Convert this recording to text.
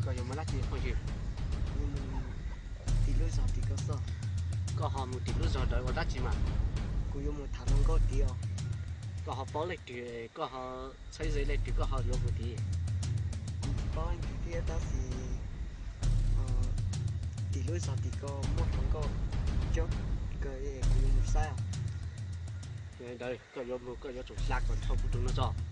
Koj yuav mus dab tsi phooj ywg? Tim lub zos tim koj xwb. Koj ho mus tim lub zos ntawd ua dab tsi mas? Kuv yuav mus tham hluas nkauj tid os. Koj ho paub leej twg, koj ho txheeb ze leej twg koj ho yuav mus tid? Kuv tsis paub leej twg thiab tab sis tim lub zos tim ko muaj hluas nkauj coob kawg, kuv yuav mus saib os. Ntawd koj yuav mus koj yuav tsum hla kom dhau kuv tus no tso.